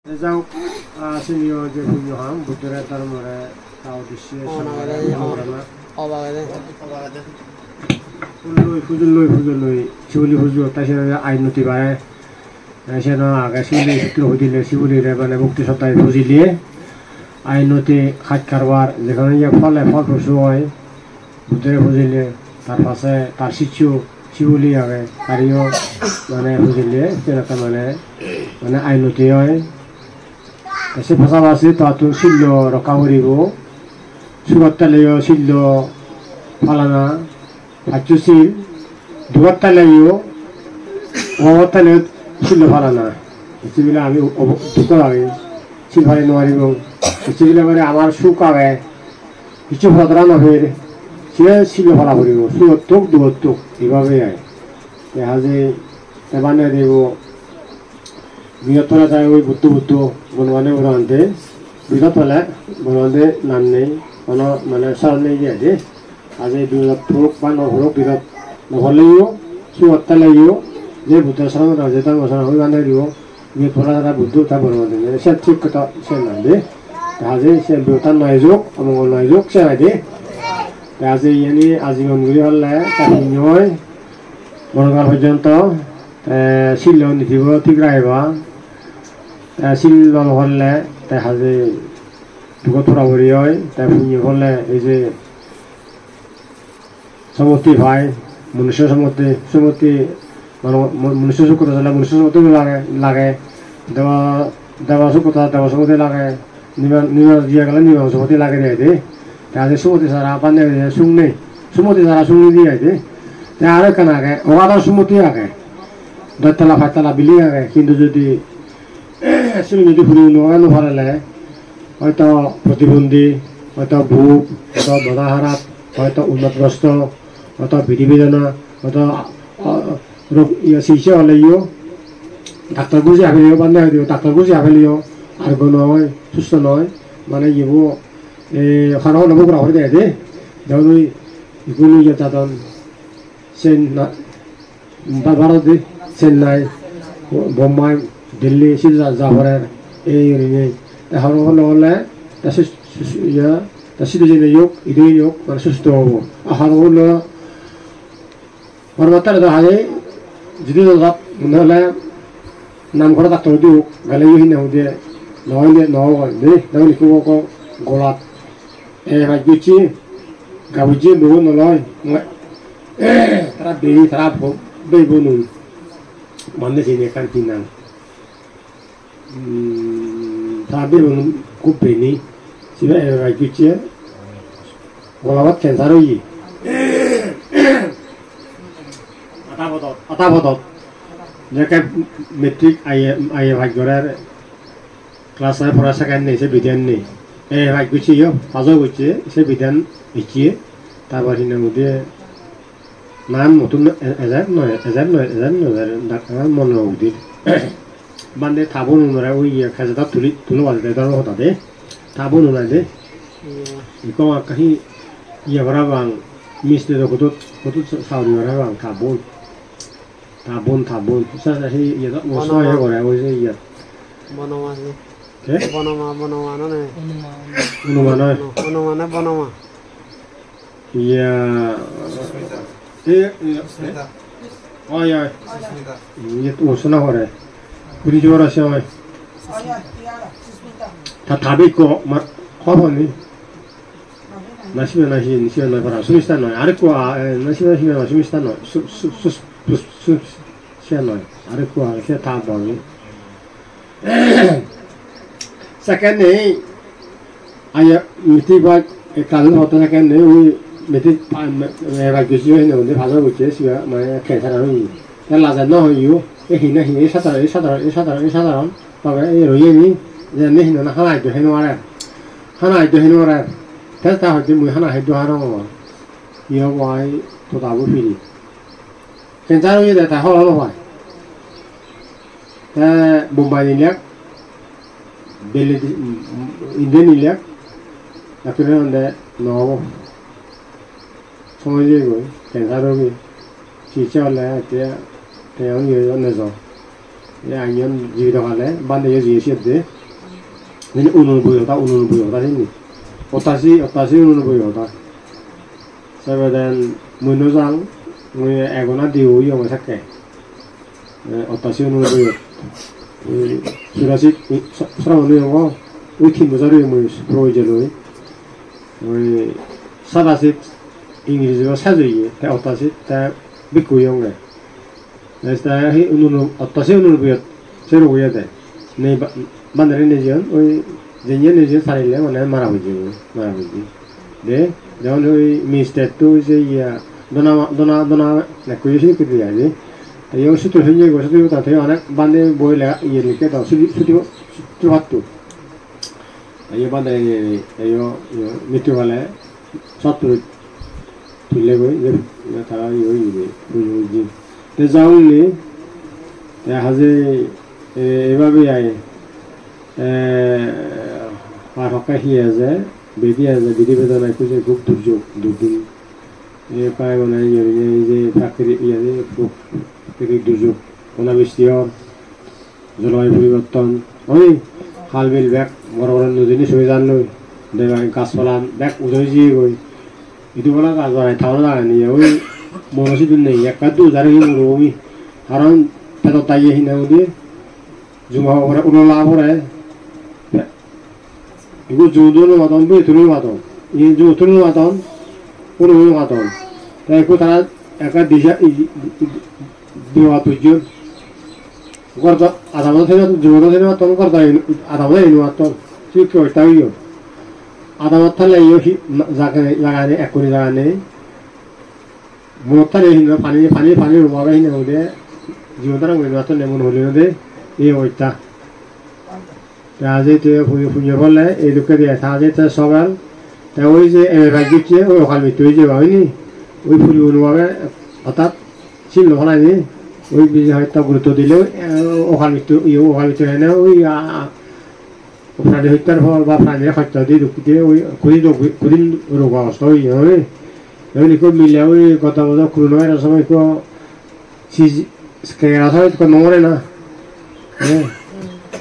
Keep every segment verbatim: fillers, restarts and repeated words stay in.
Te jok, ah, siniyo je punyo ham, Buddhore dhormore ta uddesye. Hon agede, hon agede. Phulloi, pujoloi, pujoloi, sibuli pujo, ta siyot ainoti bare. Te siyeno age sibuli, sibuli pujile, sibulire mane bhokti sroddhaye pujile. Ainoti haj karbar, jekhane ye phole phol phusu oi. Buddhore pujile, tar pase tar siccho sibuli age, tariyo mane pujile, siyen ekkan mane, mane ainoti oi. Te se pasapasi tattun sillo rokka guribo, sugot teleyo sillo palana, paccho sil, dugot teleyo, obobot teleyo sillo palana. Ecche bile ami obo-, dukko agi, sil pali nw paribong. Ecche bile mane amar suk age, hissu podora nw per, se sillo pala puribo, sugot tuk, dugot tuk, ebabe ai. Te haje, te bane dibo, biyot pore tai oi Buddho, Buddho, Bonobhante, Bonobhante, biyot pore Bonobhante nam nei, hono mane soron nei je de. Haje biyot purok ba nw purok, biyot nw porleyo, sugot teleyo, je Buddho soron, je dhormo soron, oi bane dibo, biyot pore tara Buddho, ta Bonobhante, se thik hoda, se nam de. Te haje se biyotan nw ejok, omongol nw ejok, se ai de. Te haje iyeni ajigon guri holle, ta punyo oi, monogal porjonto, te sillo nitibo thik ragiba, te sil lol holle, te haje dugot pora puri oi, te punyo holle ei je somotti pai, manusso somotti, somotti, mano-, mo-, manusso sukko thele manusso somotti lage, lage, deba, deba sukko thele deba somotti lage, nima, nima jiye gele nima somotti lage de de. Te age somotti sara bhante de suk nei, somotti sara suk nei de ai de. Te aro ekkan age, ogador somotti age, doj tala pach tala building age, hintu jodi sini jodi puri no, no parele, hoito protibondhi, hoito bhuk, hoito moda harap, hoito unnotgrosto, hoito bidi bedona, hoito, ah, rog, iye, sikitsa oleyo, doctor buji habeleyo, bhante hoidiyo, doctor buji habeleyo, argo noi, susto noi, mane iyebo, eh, haro holo bogora hori degede, jemon oi, igun iye jadon, sen na, Ba-, Bharot di Chennai, Bombay, Delhi, sidi ja, ja porer, ei gurinei. Te horo holo ole, te sus-, sus-, iya, te sidu jeinei yok, idu jeinei yok, mane susto obo. Ar horo holo, horo battare do hai, judi do jat, mone hole, nam gora doctor udi ok, gele yo hinne hode, no hinne no hoi, de, de, ikko, ikko, golat. Ei baj gocche, gabujje bogo noloi. Tara beri, tara bo-, beri bonun. Bande sini ekkan hi nang. Hmm, tara beri bonun hub beni. Sibe ei baj gocche. Golabat cancer oye. Ata podot, ata podot. Jekke matric I A, I A pass gorer. Class five pora second nei, se bidiyan nei. E, pass gocche yo, pass o gocche, se bidiyan ecche. Tar por hi nang hoide, nang motun e-, ejer noi, ejer noi, ejer noi, ejer noi, dak-, nang mone no hoide. Bhante ta bonunore oi ye kejeda tuli, tulo bade de doro hoda de. Ta bonun ai de. Hmm. Ikko ekka hi ye parapang, mistri do hudut, hudut sa-, sauri parapang ta bon. Ta bon, ta bon. Sa, sa, hi, iye do, o, Bonoma. Soye gore, oi se iye. Bonoma ni. Ke? Bonoma, Bonoma no ne. Onuma, onuma. Onuma noi. Onuma ne Bonoma. Iya. Susmita. E, iya. Susmita. Oi, oi. Susmita. Iye to, o, sona gore. Kuri jor ase oi. Susmita. Ta, ta be ko, ma, ko ni. Na, sibe na, hi, sibe na, para, Sumista noi. Arekko, a, e, na, sibe, sibe na, Sumista noi. Su, su, su, su, su, sibe noi. Arekko age, sibe ta bor ni. Second ni, aya, miti ba, e, kalun hoto second ni, ui, miti, pa, me, e, ba, gisi hoi ni, undi pass o gocche, sibe, mane, cancer oi. Te laje no hoyo, e, hi na hi, e, sadharon, e, sadharon, e, sadharon, e, sadharon. Tobe ei royeni, jeni hinana hana iddo hei nw parer. Hana iddo hei nw parer. Te ta hoide mui hana hei do parongor. Ye obo ai toda bo piri. Cancer oyede te hobor nw pai. Te Bombay nilak, Delhi di-, India nilak, doctor-e honde nw obo. Somoi jeyegoi, cancer rogi. Sikitsa ole te, te on ye nejo. Ye anyon jibito kale, bhante yo jiye siyot de. Nini unonoboi hoda, unonoboi hoda nini. Ottasi, ottasi unonoboi hoda. Sebeden mui no jang, mui egon ar diyo oyonge sakke. Eh, ottasi unonoboi ot. Oi, surasi, i, sa-, sara mani ongo, oi tin bojor oye mui pro oi jeloi. Oi, sarasit Ingreji ba sej oye, te ottasi te bikku oyonge. Esta hi ununu, otta se ununu biyot se rogo yede. Nei ba-, bandare nejeyon, oi jenye nejeyon sarile mane mara pojje, mara pojje. De, jemon oi mister tu je iya, dona, dona, dona, nekko yo sini kudi aje. Te yo sutu sunye go, sutu ta te onek bande boi lega iye likke ta, sutu, sutu, sutu pattu. Te yo bande, te yo, yo, mittu gale, sottur tulle goi, je, je tara yo, yo, yo, yo, yo. Te jaunni, te haje, e, ebabe ai, e, ar hokke hi aje, bedi aje, bedi bedona ekku je hub durjog, durdin. E, pai mane, yo, yo, je, prakritik, iye, je, hub, prakritik durjog, onabisti or. Jolbayu poriborton, oi, hal bil bek boro boro nodi ni soi jan loi, dega gaj pala bek ujei jiyegoi. Idu bana gaj barai town lagani, oi, moro sidun nei, ekka du jare hi moro oi. Karon pedot dagi hina udi, juma pore, ulola pore, igu judo no maton, bui tulu maton, iye ju tulu maton, ulu maton. Te iku tara ekka dija, i, i, i, diwa tujjon. Gordo adamot heno, jibonot heno matton, gordo adamot heno matton. Sikke otta oiyo. Adamot thale iyo hi, na-, jage, jagani, ekkuni jagani. Monot thale hino pani, pani, pani rubo age hino ode. Jibonot heno matton, mon holi ode. Iyo otta. Te aje te punyo, punyo bolle, ei dokke diye, te aje te sogal, te oi je M A pass gocche, oi okal mitto oi je ba, oi ni? Oi puribo no pare, ortat, sil no phalai ni, oi biji hoyto gurutto dile, eh, okal mitto, iyo okal mitto hene, oi, a, a, prani hotyar phol ba prani hoyto di duk di, oi, kuri duk, kuri rogo obosta oi, oi. Oi ikko mile, oi, goto bojor corona virus somoy ikko Sis-, kegera side ekko nw gore na. Eh?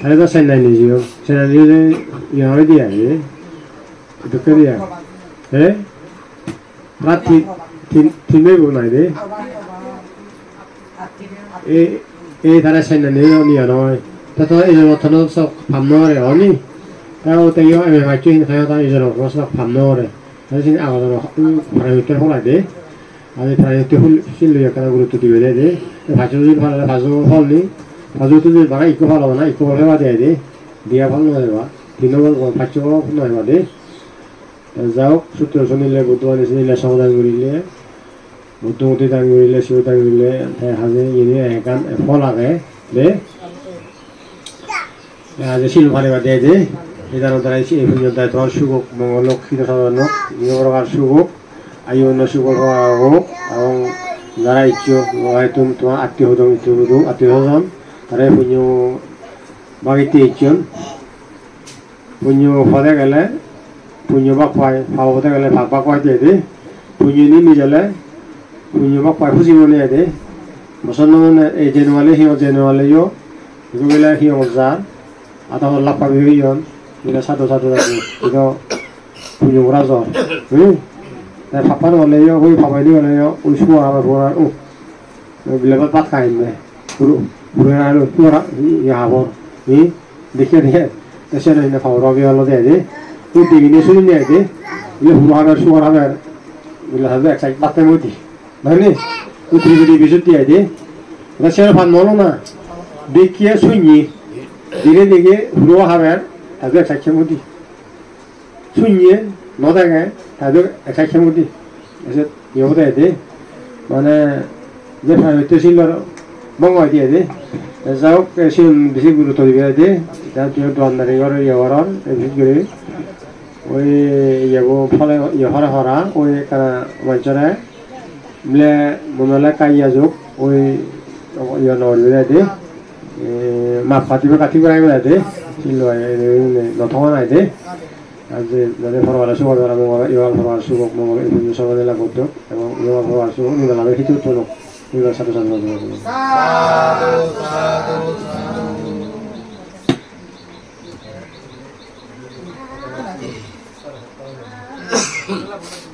Tare do Chennai nejeyon. Chennai neje iyan oi diya, eh? Dokke diya. Eh? Rat tin, tin, tin bhei bon ai de. E, e tare Chennai nejeyon iyan oi. Ta to ejo mottono sok pam nw gore, oni? Ta o te yo M A pass-o hin ta yo ta ejo mottono sok pam nw gore. Ta sin agodon, um, private-or pholai de. Ami private-o hul-, sil loi ekkana gurutto dibe de de. Te passo judi pale passo hol ni. Passo judi bana ikko palo na, ikko palo heba de de. Diya pal no heba. Tinno pal, passo pal no heba de. Te ja hok, sutro sunile, Buddho bani sunile, somadan gurile. Buddho murti dan gurile, Sibo dan gurile, te haje iyeni ekkan phol age de. Te haje sil pariba de de. Idan dara isi punyo dai tomar sugok, mongolok, hito sadonok, iyo prokar sugok, ayu onno sugok, ebong jara iccho, logaitun tomar attiyo hodon, ittu hudu, attiyo hodon, tare punyo bagitte icchon. Punyo pode gele punyo bak pai, pap pode gele pap bak pai de de. Punyo ni mijele punyo bak pai, huji mone de. Moson no mone ei January hi, January yo. Idu gele hi ojar. Ata lappa bi yon. Ila sadu sadu sadu. Idu punyo gora jor. Hmm? Te papa no ole yo, oi papa ni ole yo, oi suwa abar gora, oh. Bile bat bat khainne. Puro, puro aro, puro ya habor. Hi? Dekhe, dekhe. Te sero hine habor age olode de. Ui digine sunine de. Ile puro haber, suor haber. Ile habe ek side batte modi. Nani? Ui tri bidi bisut de de. Te sero pan molo na. Dekhe sunni. Dire dekhe puro haber. Habe ek side modi. Sunye, no dege, tado ek side modi. Ese, yo de de. Mane, je private silor bong oi de de. Te ja hok, e, sigun besi gurutto dibe de. Ja, tui doandari gor, iye goror, e, besi guri. Oi, iye bo phole, iye hora hora, oi ekkana manjore. Bile mone hole ekka iye jok, oi, iye no guribe de. E, map pati beka thik guri agebe de. Silo ai, e, e, no thongo nai de. Ar je, jate porogare sugok, mongol, iye porogare sugok, mongol, e, punyo sobo dela gottok, ebong iye porogare sugok, nibelade hitu tulok. Sadhu, sadhu, sadhu, sadhu.